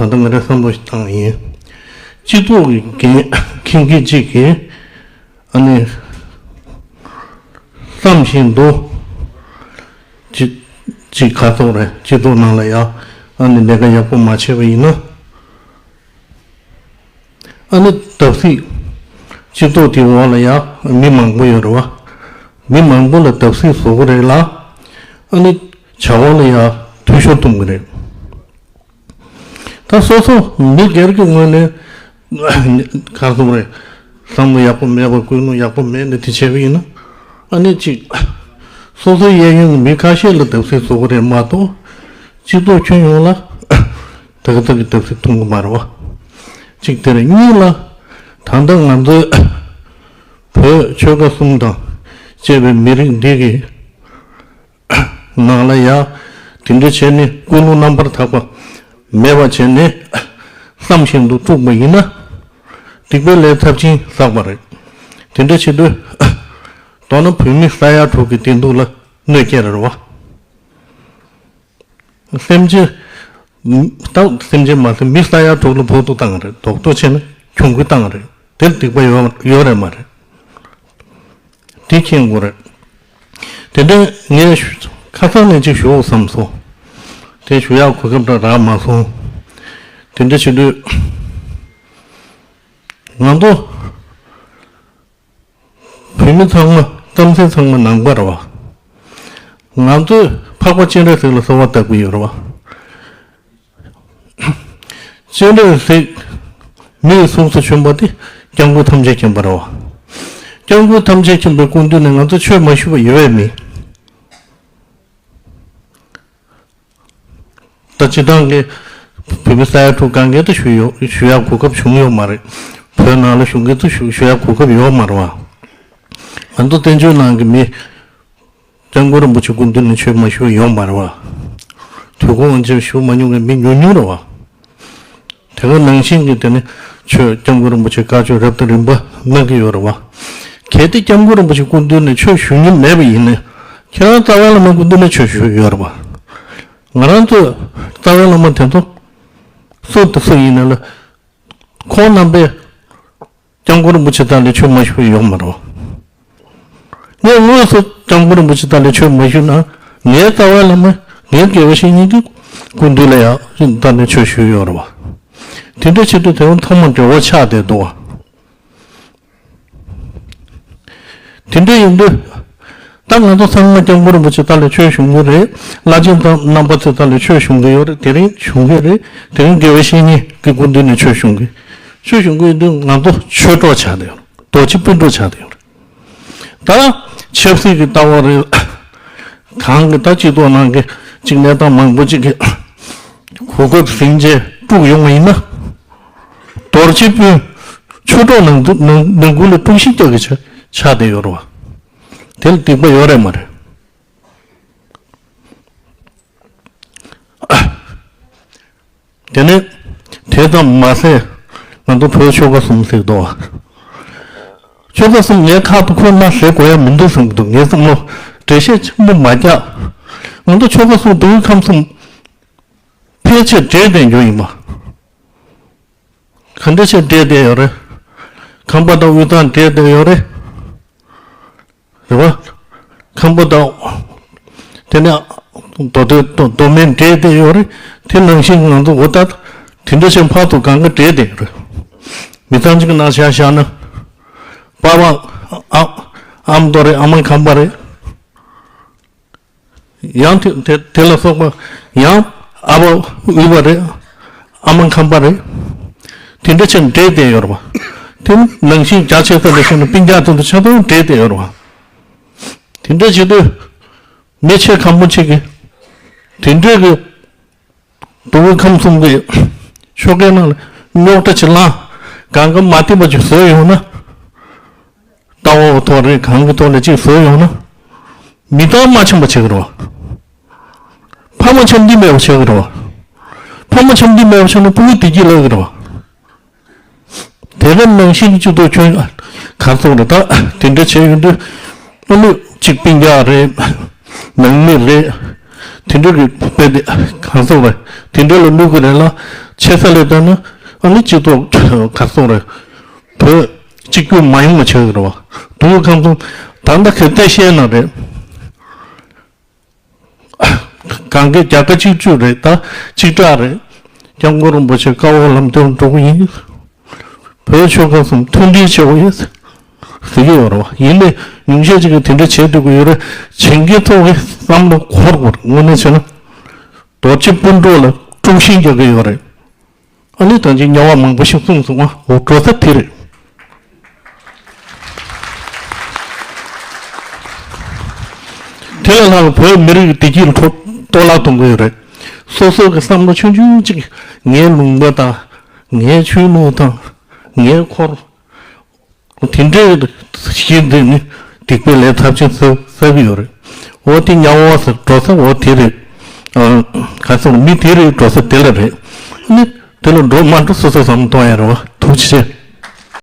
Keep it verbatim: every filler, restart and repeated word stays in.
ད་ལྟ་ང་རང་བསམ་བློ་ཞིག་བཏང་ཡིན། སྤྱི་ཚོགས་ཀྱི་འགན་འཁྱེར་མཁན་གཅིག་གིས་ཨ་ནི་བསམ་བཞིན་དུ་ཅི་ཅིག་ག་ཚོད་རེད། སྤྱི་ཚོགས་ནང་ལ་ཡ་ཨ་ནི་ལས་ཀ་ཡག་པོ་མ་བྱས་པ་ཡིན་ན། ཨ་ནི་བརྡབ་གསིག་སྤྱི་ཚོགས་དེའི་འོག་ལ་ཡ་མི་མང་པོ་ཡོད་རེད་བ། མི་མང་པོ་ལ་བརྡབ་གསིག་བཟོ་གི་རེད་ལ། ཨ་ནི་བྱ་བ་ལ་ཡ་འཐུས་ཤོར་གཏོང་གི་རེད། ད་སོ་སོ་མི་སྒེར་གྱི་ངོས་ནས་ག་རེ་ཟེར་དགོས་རེད། བསམ་བློ་ཡག་པོ་མེད་པ། ཀུན་སློང་ཡག་པོ་མེད་ནས་དེ་བྱས་པ་ཡིན་ན། ཨ་ནི་གཅིག་སོ་སོའི་གཡས་གཡོན་གྱི་མི་ཁ་ཤས་ལ་བརྡབ་གསིག་བཟོ་གི་རེད་མ་གཏོགས། སྤྱི་ཚོགས་ཁྱོན་ཡོངས་ལ་ད་ག་ཙམ་གྱི་བརྡབ་གསིག་ཐོན་གི་མ་རེད་བ། གཅིག་དེ་རེད། གཉིས་ལ། ད་ལྟ་ང་ཚོའི་བོད་ཆོལ་ཁ་གསུམ་དང་བཅས་པའི་མི་རིགས་འདི་གི་ནང་ལ་ཡ་དེ་འདྲ་བྱས་ནས་ཀུན་སློང་རྣམ་པར་དག་པ་མེད་པ་བྱས་ནས་བསམ་བཞིན་དུ་བཙུགས་པ་ཡིན་ན། སྡིག་པའི་ལས་ཚབས་ཆེན་བསགས་པ་རེད། དེ་འདྲ་བྱེད་དུས་མདོར་ན་བོད་མི་ས་ཡ་དྲུག་གི་བདེ་སྡུག་ལ་གནོད་སྐྱེལ་རེད་བ། སེམས་ཅན། ད་སེམས་ཅན་མ་ཟད་མི་ས་ཡ་དྲུག་ལ་བོགས་ཐུག་བཏང་རེད། རྡོག་རྡོག་བྱས་ན་གྱོང་གུད་བཏང་རེད། དེར་སྡིག་པ་ཡོད་ཡོད་རེད་མ་རེད། དེ་མཁྱེན་དགོས་རེད། དེ་འདྲ་ངས་ཁ་སང་ནས་ཅིག་ཞུ་བསམ་སོང་། དེ་ཞུ་ཡག་གོ་སྐབས་འདྲ་རག་མ་སོང་། དེ་འདྲ་བྱེད་དུས་ང་ཚོ་བོད་མི་ཚང་མ་རྩམ་ཟན་ཚང་མ་ནང་པ་རེད་བ། ང་ཚོས་འཕགས་པ་སྤྱན་རས་གཟིགས་ལ་གསོལ་བ་བཏབ་ཀྱི་ཡོད་རེད་བ། སྤྱན་རས་གཟིགས་མིའི་གཟུགས་སུ་བྱོན་པ་དེ་སྐྱབས་མགོན་ཐམས་ཅད་མཁྱེན་པ་རེད་བ། སྐྱབས་མགོན་ཐམས་ཅད་མཁྱེན་པའི་སྐུ་མདུན་ནས་ང་ཚོ་ཆོས་མ་ཞུས་པ་ཡོད་པས་མིན། ད་སྤྱིར་བཏང་གི་བོད་མི་ས་ཡ་དྲུག་གང་ག་དུ་ཞུ་ཡོད་ཞུ་ཡག་གོ་སྐབས་བྱུང་ཡོད་མ་རེད། བོད་ནང་ལ་བཞུགས་མཁན་ཚོ་ཞུ་ཞུ་ཡག་གོ་སྐབས་ཡོད་མ་རེད་བ། ང་ཚོ་བཙན་བྱོལ་ནང་གི་མི་སྐྱབས་མགོན་རིན་པོ་ཆེ་སྐུ་མདུན་ནས་ཆོས་མ་ཞུ་ཡོད་མ་རེད་བ། དུས་འཁོར་དབང་ཆེན་ཞུ་མ་མྱོང་མཁན་མི་ཉུང་ཉུང་རེད་བ། དེ་ག་ནང་བཞིན་གྱི་དེ་ནི་ཆོས་སྐྱབས་མགོན་རིན་པོ་ཆེ་བཀའ་ཆོས་རབ་དང་རིམ་པ་གནང་གི་ཡོད་རེད་བ། གལ་ཏེ་སྐྱབས་མགོན་རིན་པོ་ཆེ་སྐུ་མདུན་ནས་ཆོས་ཞུ་མྱོང་མེད་པ་ཡིན་ན། ཁྱེད་རང་རྩ་བའི་བླ་མ་སྐུ་མདུན་ནས་ཆོས་ཞུ་ཡོད་རེད་བ། ང་རང་ཚོས་རྩ་བའི་བླ་མ་དེ་ཚོ་སུ་དང་སུ་ཡིན་ན་ལ། ཁོང་རྣམ་པས་སྐྱབས་མགོན་རིན་པོ་ཆེ་ལྟ་ལས་ཆོས་མ་ཞུ་བ་ཡོད་མ་རེད། ངས་དངོས་སུ་སྐྱབས་མགོན་རིན་པོ་ཆེ་ལྟ་ལས་ཆོས་མ་ཞུ་ན། ངའི་རྩ་བའི་བླ་མ་ངའི་དགེ་བའི་བཤེས་གཉེན་གྱི་སྐུ་མདུན་ལ་ཡང་ལྟ་ལས་ཆོས་ཞུ་ཡོད་རེད་བ། དེ་འདྲ་བྱེད་དུས་དེ་རིང་ཐོག་མ་འབྲེལ་བ་ཆགས་བསྡད་འདུག་བ། དེ་འདྲ་ཡིན་དུས། ད་ང་ཚོ་ཚང་མ་སྐྱབས་མགོན་རིན་པོ་ཆེ་ལྟ་ལས་ཆོས་ཞུ་གི་རེད། བླ་ཆེན་ཚང་རྣམ་པ་ཚོ་ལྟ་ལས་ཆོས་ཞུ་གི་ཡོད་རེད། དེ་རིང་ཞུ་གི་རེད། དེ་རིང་དགེ་བའི་བཤེས་གཉེན་གྱི་སྐུ་མདུན་ནས་ཆོས་ཞུ་གི་ཆོས་ཞུ་གི་ཡིན་དུས་ང་ཚོ་ཆོས་གྲོགས་ཆགས་བསྡད་ཡོད་རེད། རྡོ་རྗེ་སྤུན་གྲོགས་ཆགས་བསྡད་ཡོད་རེད། ད་ཆབ་སྲིད་ཀྱི་ལྟ་བ་རེད། གང་གི་ད་སྤྱི་ཚོགས་ནང་གི་གཅིག་གནས་སྟངས་མང་པོ་གཅིག་གི་གོ་སྐབས་ཟིན་རྗེས་དཀྲུགས་ཡོང་བ་ཡིན་ན། རྡོ་རྗེ་སྤུན་ཆོས་གྲོགས་ནང་དུ་ནང་ནང་ཁུལ་ལ་དཀྲུག་ཤིང་རྒྱག་གི་ཆ་ཆགས་བསྡད་ཡོད་རེད་བ། དེ་ལ་སྡིག་པ་ཡོད་རེད་མ་རེད། དེ་ནས་དེ་ཙམ་མ་ཟད་ང་ཚོ་བོད་ཆོལ་ཁ་གསུམ་ཟེར་འདུག་བ། ཆོལ་ཁ་གསུམ་ངའི་ཁ་དུ་ཁོ་ན་ཟེར་དགོས་ཡ་མི་འདུག་བསམ་གྱི་འདུག་ངའི་བསམ་བློ་འགྲེལ་བཤད་ཆེན་པོ་མ་རྒྱག་ང་ཚོ་ཆོལ་ཁ་གསུམ་མདོ་དབུས་ཁམས་གསུམ་ཕལ་ཆེར་འདྲེས་བསྡད་རྒྱུ་ཡིན་པ། ག་འདྲ་བྱས་འདྲེས་བསྡད་ཡོད་རེད། ཁམས་པ་དང་དབུས་གཙང་འདྲེས་བསྡད་ཡོད་རེད། རེད་བ། ཁམས་པ་དང་། དེ་ནས་མདོ་སྟོད་མདོ་སྨད་འདྲེས་བསྡད་ཡོད་རེད། དེ་ནང་བཞིན་ང་ཚོ་འོ་ད་དེ་འདྲ་བྱས་ཕར་ཚུར་གང་ག་འདྲེས་བསྡད་ཡོད་རེད། མི་ཚང་གཅིག་གི་ནང་བཞག་བཞག་ན། པ་ཕ། ཨ། ཨ་མདོ་རེད། ཨ་མ་ཁམས་པ་རེད། ཡང་དེ་དེ་དེ་ལ་སོགས་པ་ཡང་ཨ་ཕ་དབུས་པ་རེད། ཨ་མ་ཁམས་པ་རེད། དེ་འདྲ་བྱས་འདྲེས་བསྡད་ཡོད་རེད་བ། དེ་ནང་བཞིན་རྒྱ་ཆེ་ས་ལ་བྱུང་ན་སྤུན་ཀྱག་དེ་ཚོ་ཆ་ཚང་འདྲེས་བསྡད་ཡོད་རེད་བ། དེ་འདྲ་བྱེད་དུས་མི་ཆེ་ཁམས་པོ་ཆེ་གི་དེ་འདྲས་གི་མདོ་དབུས་ཁམས་གསུམ་གི་ཆོལ་ཁའི་ནང་ལ་རྙོག་དྲ་ཅིག་ལངས། གང་ག་མ་བསྟན་པ་ཅིག་བཟོས་ཡོང་ན། ལྟ་བ་ཐོག་རེད། གང་གི་ཐོག་ལ་ཅིག་བཟོས་ཡོང་ན། མི་ཐང་མ་འཆམ་པ་བྱེད་ཀྱི་རེད་བ། ཕ་མ་འཆམ་མཐུན་མེད་པ་བྱེད་ཀྱི་རེད་བ། ཕ་མ་འཆམ་མཐུན་མེད་པ་བྱུང་ན་ཕྲུ་གུ་བདེ་སྐྱིད་ལབ་ཀྱི་རེད་བ། དེ་ག་ནང་བཞིན་གྱི་སྤྱི་ཚོགས་ཁྱོན་ག་ཚོད་རེད། ད་དེ་འདྲ་བྱས་ཡོང་དུས་ཨ་ནི་གཅིག་སྤུན་ཀྱག་རེད། ནང་མི་རེད། དེ་འདྲ་གི་དཔེ་དེ་ག་ཚོད་རེད། དེ་འདྲ་ལ་བླུག་གི་རེད་ལ། ཆེ་ས་ལས་བལྟས་ན་ཨ་ནི་སྤྱི་ཚོགས་ག་རེ་ཟེར་དགོས་རེད། བོད་གཅིག་གྱུར་མ་ཡོང་བ་ཆགས་ཀྱི་རེད་བ། དུས་ཁམས་ཚང་ད་ལྟ་གལ་ཏེ་བཤད་ན་རེད། གང་གི་རྒྱལ་ཁབ་གཅིག་གྱུར་རེད། ད་གཅིག་གྲགས་རེད། སྐྱབས་མགོན་རིན་པོ་ཆེ་བཀའ་འོག་ལམ་སྟོན་འགྲོ་གི་ཡིན། བོད་ཆོལ་ཁ་གསུམ་མཐུན་སྒྲིལ་བྱེད་དགོས་ཡིན་ཟེར་གྱི་ཡོད་རེད་བ། ཡིན་ནའི་ཉུང་ཤས་ཅིག་གིས་དེ་འདྲ་བྱེད་སྡོད་ཀྱི་ཡོད་རེད། བྱེད་མཁན་ཚོ་གི་བསམ་བློ་འཁོར་དགོས་རེད། དངོས་གནས་བྱས་ན་རྡོ་རྗེ་སྤུན་གྲོགས་ལ་དཀྲུག་ཤིང་རྒྱག་གི་ཡོད་རེད། ཨ་ནི་ད་ཅིག་དམྱལ་བ་མང་པོ་ཞིག་གསུངས་སོང་ང་། འོ་འགྲོ་ས་དེ་རེད། དེ་ལས་ལྷག་བོད་མི་རིགས་བདེ་སྐྱིད་ལ་གཏོར་བརླག་གཏོང་གི་ཡོད་རེད། སོ་སོ་གི་བསམ་བློ་ཆུང་ཆུང་གཅིག་ངའི་ལུང་པ་དང་། ངའི་ཆོས་ལུགས་དང་། ངའི་འཁོར། དེ་འདྲའི་གཞི་འདི་ནི་སྡིག་པའི་ལས་ཚབས་ཆེན་བསགས་བསགས་ཀྱི་ཡོད་རེད། འོ་དེ་དམྱལ་བ་ཟེར་འགྲོ་ས་འོ་དེ་རེད། ཨ། ག་ཚོད་མི་དེ་རེད། འགྲོ་ས་དེ་ལ་རེད། ནི་དེ་ལ་འགྲོ་མ་འགྲོ་སོ་སོ་བསམ་བློ་གཏོང་ཡ་རེད་བ། ཐུགས་རྗེ་ཆེ།